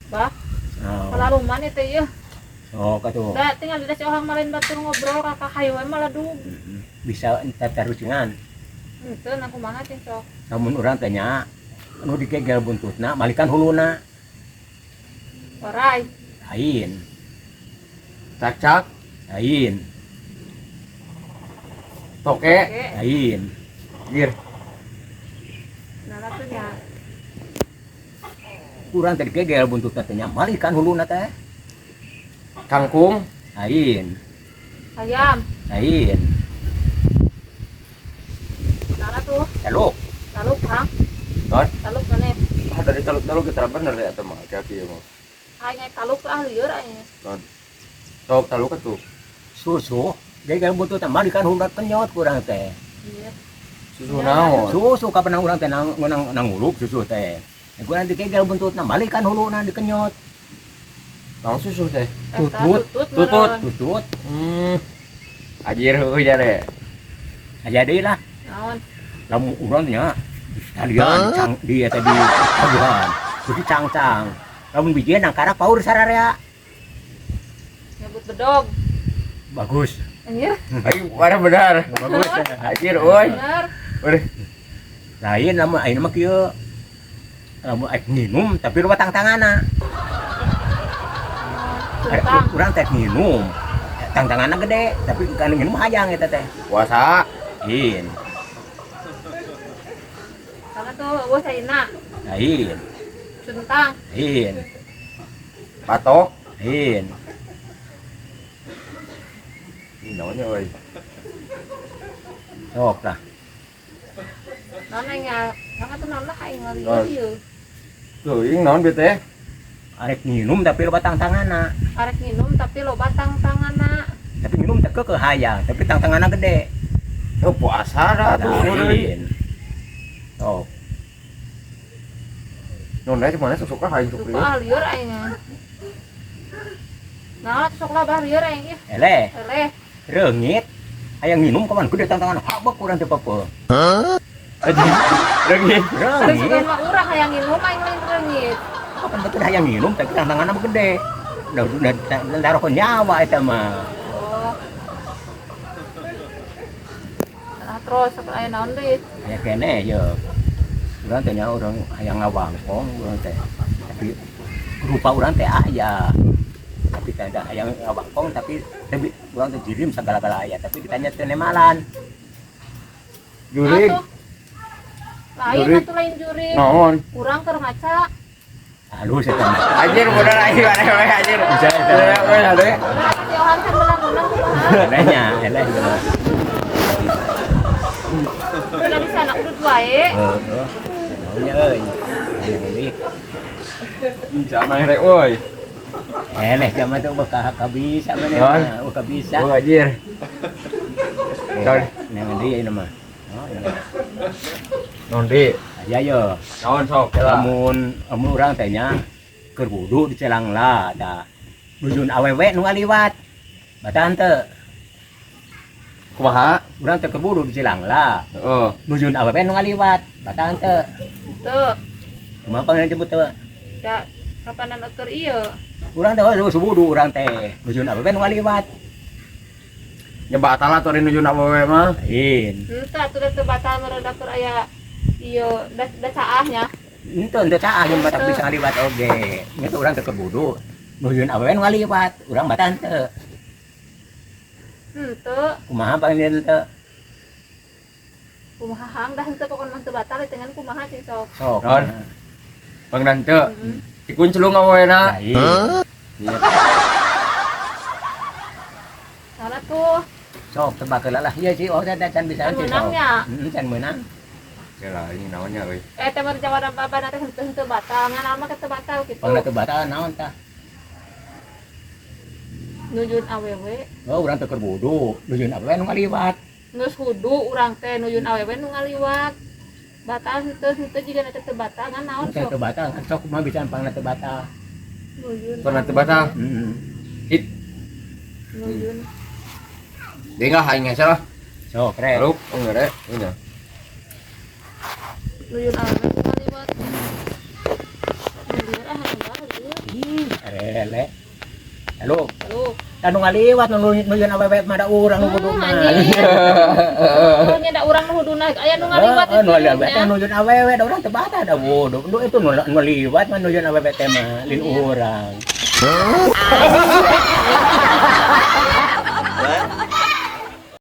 Bah, Oh. kalaluman itu ya. Sok atuh. Da tinggal di si orang malain batur ngobrol kakak hayu we malah dug. Bisa tatarucingan. Henteu nah kumaha cing sok. Lamun urang teh nya anu digegel buntutna malikan huluna. Orai. Lain, Cacak, lain, toke, Oke. lain. Gir. Nah atuh nya. Urang teh digegel buntutna teh nya malikan huluna teh. Kangkung, Lain, Ayam. lain. Nah atuh. Taluk, Taluk hang. Non. Taluk maneh. Ah, dari taluk-taluk kita bener ya teman kaki ya mau. Aing ai taluk ah lieur aing. Non. Sok taluk atuh. Susu, gegel buntutna malikan huluna kenyot kurang teh. Iya. Susu naon? Susu kapan urang teh nang nang nanguluk susu teh. Kurang digegel buntutna malikan huluna dikenyot. Naon susu teh? Eta Tutut. tutut Tutut. meureun. Tutut, Anjir heueuh jare. Aya deui lah. Naon? Lamun urang nya talian cang di eta di tabuhan. Jadi cangcang. Lamun bijieun nangkara paur sararea. Nyebut bedog. Bagus. Anjir. Ayo, warna benar. Bagus. Anjir euy. Bener. Udah. Lain lamun ayeuna mah kieu. Lamun aek nginum tapi loba tangtanganna. Tentang. Urang teh nginum. Tangtanganna gede, tapi kan nginum hayang eta teh. Puasa. Lain. Karena tuh eueuh caina. Lain. Centang. Lain. Batok. Lain. Ini naonnya euy. Sok lah. Naon aing nya? Karena tuh naon lah aing mah Naon? lieur ieu. Tuh, ini naon bete teh? Arek nginum tapi loba tangtanganna. Arek nginum tapi loba tangtanganna. Tapi nginum teh keukeuh hayang, tapi tangtanganna gede. Oh, puasa dah tuh. Lain. Sok. Non dari mana sok sok aing sok Suka ah lieur aing. Nah, sok lah bah lieur aing ih. Eleh, Eleh. reungit. Hayang nginum kapan gede tangtangan habek urang teh peupeung. Anjir. Reungit. Terus Reungit. mah urang hayang nginum aing lain reungit. Kapan betul hayang nginum tapi tangtanganna mah gede. Udah udah taruh nyawa eta mah. Oh. Nah, terus sok aya naon deui? Aya keneh ye. Urang teh nya urang hayang ngawangkong urang teh. Tapi rupa urang teh aya. Tapi teh ada hayang ngawangkong tapi tapi urang teh jirim segala-gala aya tapi ditanya teh nemalan. Jurig. Atuh. Lain Jurig. atuh lain jurig. Naon? Urang keur ngaca. Halus eta mah. Anjir bener aing mana we anjir. Bisa eta. Bener we ade. Urang si Ohan kan menang-menang kumaha. Elehnya, eleh gitu. Udah bisa anak udut wae. Heeh. Naonnya euy. Aya deui. Sama rek euy. Eleh zaman tuh bakal kabisa mana Non. mah, bakal bisa. Oh, anjir. Non. Nang deui ayeuna mah. Oh, iya. Non di. Aya yo. Naon sok lah. Lamun lamun urang teh nya keur wudu di celang lah da. Nujun awewe nu ngaliwat. Batan teu. Kumaha? Urang teh keur wudu di celang lah. Heeh. Nujun awewe nu ngaliwat. Batan teu. Tuh, Kumaha pangeran jemput teu? da kapanan keur ieu. Urang teh geus wudu urang teh. Nujun awewe nu ngaliwat. Nya batal atuh ari nuju awewe mah. Lain. Henteu atuh da teu batal meureun da keur aya ieu da da caahnya. Henteu henteu caah jeung batak bisa ngaliwat oge. Nya teh urang teh keur wudu. Nujun awewe nu ngaliwat, urang batan teu. Henteu, Kumaha pangeran teu? kumaha hang dah henteu pokona mah teu batal dengan kumaha sih sok. Sok. Non. Bang Dante, Heeh. dikunclung awena. Lain. Iya. Karena tuh Sok tebak heula lah. Iya sih, oh can can bisa Can sih. meunangnya. Heeh, can meunang. Ya lah, ini naonnya euy. Eh teh mah jawaban bapak nanti henteu henteu batal, ngan mah teu batal gitu. Pangna teu batal naon tah? Nujun awewe, Oh, urang teh keur wudu, nujun awewe nu ngaliwat. Geus wudu urang teh nujun awewe nu ngaliwat. Batal henteu henteu jiga teh teu batal ngan naon Teu sok. teu batal, kan sok kumaha bisa pangna teu batal. Nujun. Pernah teu batal? Heeh. Hit. Nujun. Deui enggak aing hese lah. Sok rek. Taluk, oh enggak rek. Ini. Nujun awewe nu ngaliwat. Lieur ah anu bah lieur. Iya, Lele. Halo. Lu. Da nu ngaliwat nu nuyun awewe mah da urang nu kudu mah. Anjing. Oh, nya da urang nu huduna aya nu ngaliwat. Heeh, nu ngaliwat teh nuyun awewe da urang teu batal da wudu. Nu itu nu liwat mah nuyun awewe teh mah lin urang.